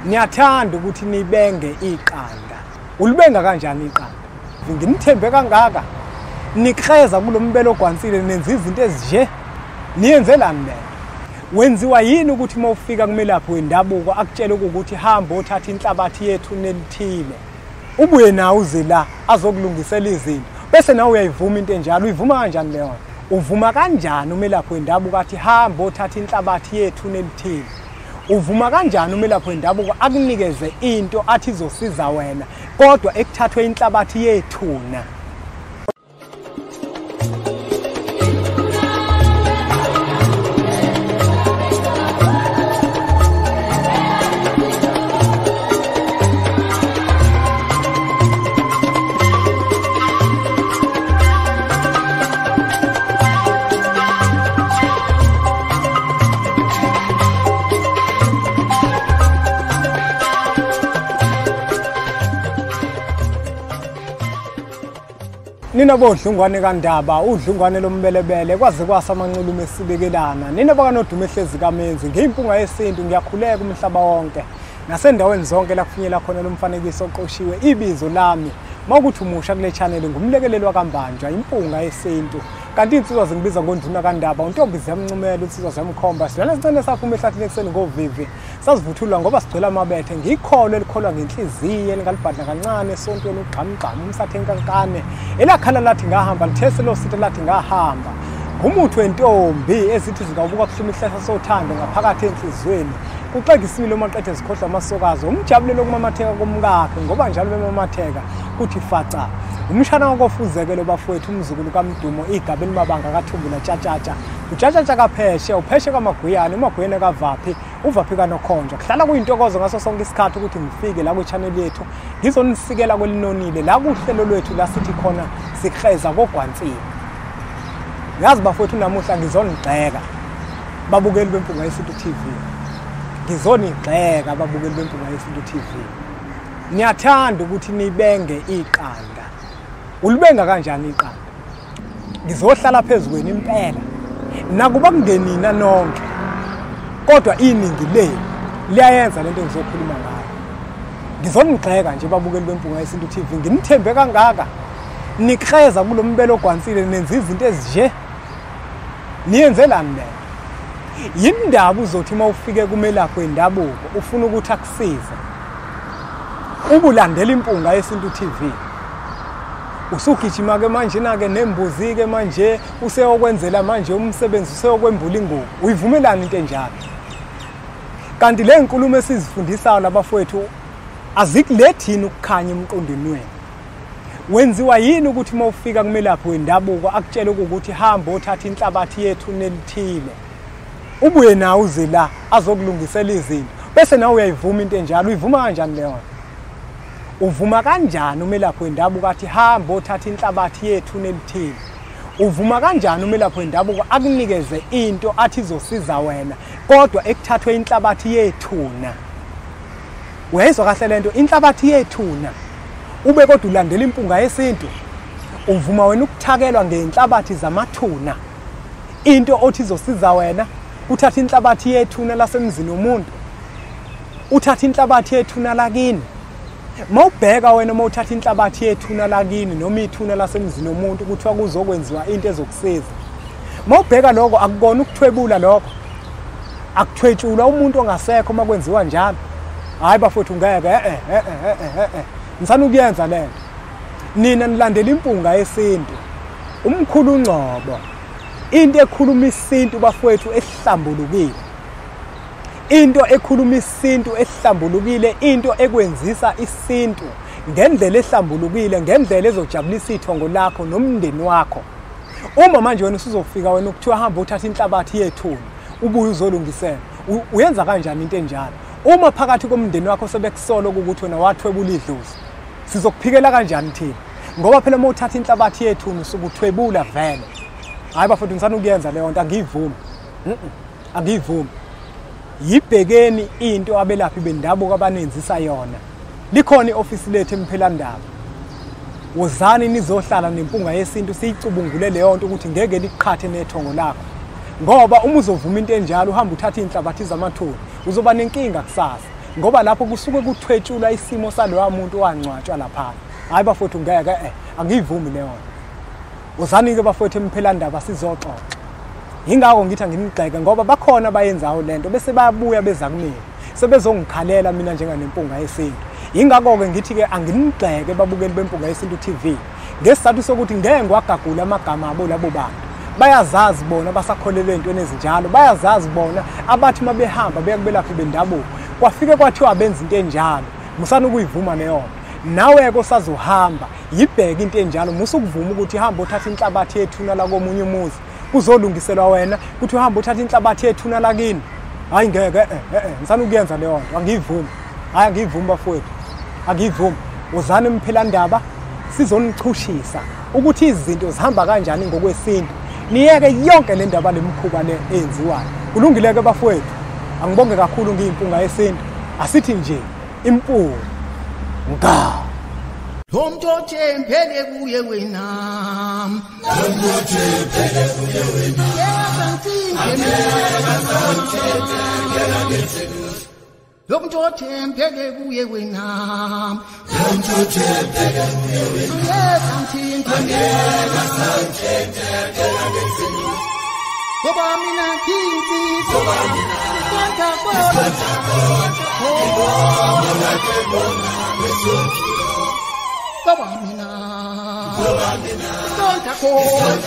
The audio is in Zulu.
Niyathanda ukuthi nibenge iqanda. Ulibenga kanjani iqanda? Nginithembe kangaka. Nikreza kulombelo ogwansile nenza izinto ezinje. Niyenzelani le? Wenziwa yini ukuthi mawufika kumelaphi wendabuko akutshele ukuthi hamba othatha inhlabathi yethu nelithile. Ubuye nawe uze la azokulungisela izinto. Bese nawe uyayivuma into enjalo, uyivuma kanjani leyo? Uvuma kanjani umelaphi wendabuko athi hamba othatha inhlabathi yethu nelithile? Uvuma kanjani umelaphi wendabuko akunikeze into athi izosiza wena kodwa ekuthathwe inhlabathi yethuna? Nina bodlungwane kaNdaba, udlungwane lombelebele kwaze kwasa amanxulume esibekelana. Nina bakanodume ehlezi kaMenzi, ngiyimpunga yesintu, ngiyakhuleka umhlaba wonke. Nasendaweni zonke la kufinyela khona lo mfanekiso oqoshiwe ibizo lami. Mawukuthi umusha kule channel ngumlekeleli wakaMbanjwa, impunga yesintu. Kanti insizwa zingibiza ngonduna kaNdaba, untombi ziyamncumela, insizwa ziyamkhomba. Silana sincane saphuma ehlathini ekuseni ngovivi. Sazivuthulwa ngoba sigcwele amabethe. Ngikholwa elikholwa ngenhliziyo elingalibhadla kancane esontweni ugqamgqam umsathe enkankane. Elakhala lathi ngahamba, lithese lo sithe lathi ngahamba. Ngumuthi wentombi ezithi zingawubuka kuhluma ihlahla sothando ngaphakathi enhliziyweni. Kuxega isimilo maqethe zikhohlwa amasokazo. Umjabulelo kumamatheka komkakhe ngoba njalo bemamatheka kuthi faca. Umshana wakofuzekelo bafowethu umzukulu kaMdumo igaba elimabanga kaThumbula tshatshatsha. Utshatshatsha kapheshe, upheshe kaMaguyane, uMaguyane kaVaphi, uVaphi kaNokhonjwa. Kuhlala kuyintokozo ngaso sonke isikhathi ukuthi ngifike la kwi-channel yethu ngizonisikela kwelinonile la kuhlelo lwethu la sithi khona sikreza kogwansile. Yazi bafowethu namuhla ngizonigxeka babukeli beMpunga Yesintu TV. Ngizonigxeka babukeli beMpunga Yesintu TV. Niyathanda ukuthi nibenge iqanda. Ulibenga kanjani iqanda? Ngizohlala phezukweni impela. Nakuba kungenina nonke, kodwa iningi lenu liyayenza lento engizokhuluma ngayo. Ngizonigxeka nje babukeli beMpunga Yesintu TV, nginithembe kangaka. Nikreza kulombelo ogwansile nenza izinto ezinje. Niyenzelani le? Yindaba uzothi mawufike kumelaphi wendabuko ufuna ukuthi akusize. Ubulandela impunga yesintu TV. Usugijima ke manje na ke nembuzi ke manje useyokwenzela manje umsebenzi useyokwembula ingubo. Uyivumelani into enjalo? Kanti le nkulumo esizifundisayo labafowethu azikulethini ukukhanya emqondweni wenu. Wenziwa yini ukuthi mawufika kumelaphi wendabuko akutshele ukuthi hamba othatha inhlabathi yethu nelithile. Ubuye nawe uze la azokulungisela izinto. Bese nawe uyayivuma into enjalo, uyivuma kanjani leyo? Uvuma kanjani umelaphi wendabuko athi hamba othatha inhlabathi yethu nelithile? Uvuma kanjani umelaphi wendabuko akunikeze into athi izosiza wena kodwa ekuthathwe inhlabathi yethuna? Uyayizwa kahle lento, inhlabathi yethuna. Ube kodwa ulandela impunga yesintu. Uvuma wena ukuthakelwa ngenhlabathi zamathuna. Into othi izosiza wena, uthatha inhlabathi yethuna lasemzini womuntu. Uthatha inhlabathi yethuna lakini. Mawubheka wena mawuthatha inhlabathi yethuna lakini noma ithuna lasemzini womuntu kuthiwa kuzokwenziwa into ezokusiza. Mawubheka lokho akukona ukuthwebula lokho. Akuthwetshulwa umuntu ongasekho makwenziwa njalo. Hayi bafowethu ngeke Ngisana ukuyenza lento. Nina nilandela impunga yesintu. Umkhulu Ngcobo. Into ekhuluma isintu bafowethu ehlambulukile. Into ekhuluma isintu ehlambulukile, into ekwenzisa isintu ngendlela ehlambulukile, ngendlela ezojabulisa ithongo lakho nomndeni wakho. Uma manje wena usuzofika wena ukuthiwa hamba uthatha inhlabathi yethuna, ubuye uzolungisela. Uyenza kanjani into enjalo? Uma phakathi komndeni wakho sebekusola ukuthi wena wathwebula idlozi, sizokuphikela kanjani thina? Ngoba phela uma uthatha inhlabathi yethuna usukuthwebula vele. Hayi bafowethu ngisana ukuyenza leyo nto, angiyivumi. Angiyivumi. Yibhekeni into abelaphi bendabuko abanenzisa yona. Likhona iofisi lethu eMphelandaba. Wozani nizohlala nempunga yesintu siyicubungule leyo nto ukuthi ngeke liqhathe nethongo lakho. Ngoba uma uzovuma into enjalo uhamba uthatha inhlabathi zamathuna, uzoba nenkinga kusasa. Ngoba lapho kusuke kuthwetshulwa isimo saloya muntu owangcwatshwa laphana. Hayi bafowethu, ngeke angiyivumi leyo nto. Uzani-ke bafowethu emphelandaba sizoxoxa. Yingakho ngithi anginigxeke, ngoba bakhona abayenzayo lento bese bayabuya beza kumina sebezongikhalela mina njenganempunga yesintu. Yingakho-ke ngithi-ke anginigxeke babukeli beMpunga Yesintu TV, ngesizathu sokuthi ngeke ngiwagagule amagama abo labo bantu. Bayazazi bona abasakholelwa ey'ntweni ezinjalo, bayazazi bona abathi uma behamba beya kubelaphi bendabuko kwafike kwathiwa benza into enjalo. Musani ukuyivuma leyo nto. Nawe-ke osazohamba yibheke into enjalo, musa ukuvuma ukuthi hamba uthathe inhlabathi yethuna lakomunye umuzi kuzolungiselwa wena, kuthi uhambe uthathe inhlabathi yethuna lakini. Hayi ngeke, ngisana ukuyenza leyo nto, angiyivumi. Hayi angiyivumi bafowethu, angiyivumi. Uzani emphelandaba sizonichushisa ukuthi izinto zihamba kanjani ngokwesintu, niyeke yonke le ndaba lemikhuba le eyenziwayo. Kulungile-ke bafowethu, angibonge kakhulu ngiyimpunga yesintu. Asithi nje impunga nga. Lo othembele kuye wena, lo othembele kuye wena, lo muntu othembele kuye wena, lo muntu othembele kuye wena, ngoba mina ngiyinsizwa, ngoba mina ngisonta khona,